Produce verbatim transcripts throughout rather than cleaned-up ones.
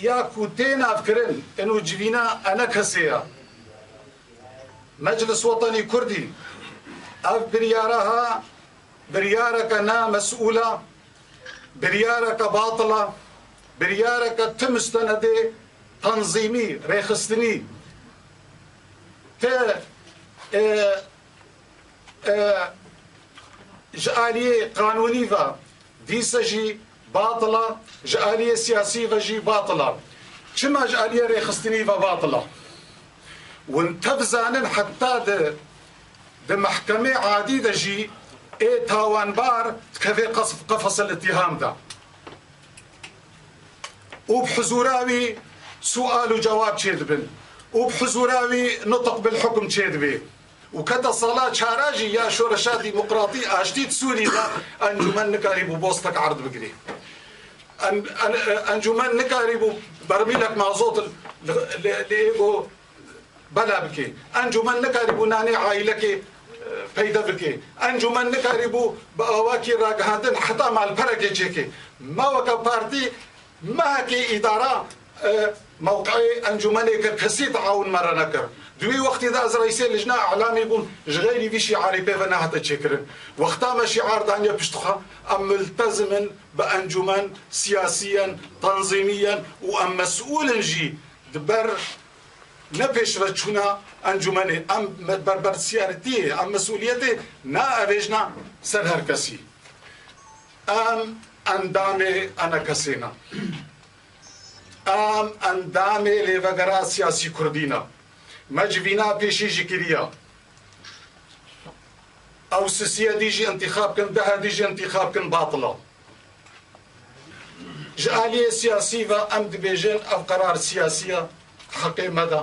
Ya ku tê navkirin, ino civîna enekesê ya. Meclis Wetanî Kurdî ev biryara ha, biryareke namesûl a, biryareke batil a, biryareke ti mustenedê tanzîmî, rêxistinî, ti, e, e, ji aliyê qanûnî ve dîse jî batil a, ji aliyê siyasî ve jî batil a. Çima ji aliyê rêxistinî ve batil a? Hûn tev zanin heta di, di mehkemê adî de jî ê tawanbar dikeve qef-, qefesel îttiham de. Û bi huzûra wî sual û cewab çêdibin. Û bi huzûra wî nutq bil hukm çêdibe. Û kete sala çara jî ya Şoreşa Demokratî Aştî di Sûrî de encûmen nikarîbû bostek erd bigirê. En-, en-, encûmen nikarîbû bermîlek mazot li, li, li êgo bela bike. Encûmen nikarîbû nanê aîlekê, e, peyde bike. Encûmen nikarîbû bi awakî ragihandin heta malperekê çêke. Me weke partî, me hekê îdara, e, mewqeyê encûmenê kir, kesî taawun me re nekir. Di wî wextî de ez reîsê lijna îlamî bûm, ji xeyrî vî şîarî pê ve nehate çêkirin. Wexta me şîar daniye pişt xwe, em multezim in bi encûmen siyasiyen, tanzîmiyen û em mesûl in jî di ber ne pêşveçûna encûmenê. Em me-, berbersiyartiyê, em mesûliyetê naevêjna ser her kesî. Em endamê enekesê ne. Em endamê lêvegera siyasî kurdî ne. Me civîna pêşî jî kiriye. Ew sisiye dî jî intîxab kin, dehe dî jî intîxab kin, batil e. Ji aliyê siyasî ve em dibêjin ev qerar siyasî ye, heqê me de.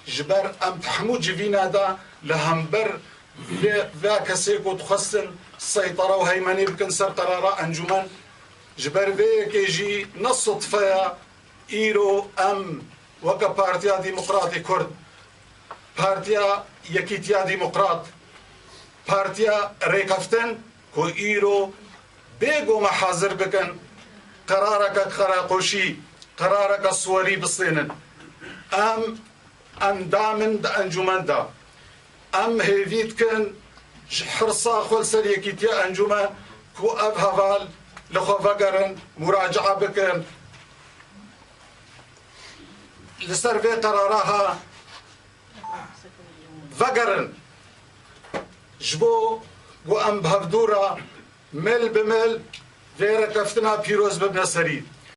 Ji ber em di hemû civîna de li hember vê, vê kesê ku dixwestin seytara û heymenê bikin ser qerara encûmen, ji ber vê yekê jî ne sitfe ye îro em weke Partiya Demokratê Kurd, Partiya Yekîtiya Demokrat, Partiya Rêkeftin ku îro bêgo me hazir bikin, qerareke qereqoşî, qerareke siwerî bistênin. Em endam in di encûmen de. Em hêvî dikin ji hirsa xwe li ser yekîtiya encûmen ku ev heval li xwe vegerin, muracaa bikin. Li ser vê qerara ha vegerin. Ji bo ku em bi hevdû re mil bi mil vê rêkeftina pîroz bibine serî.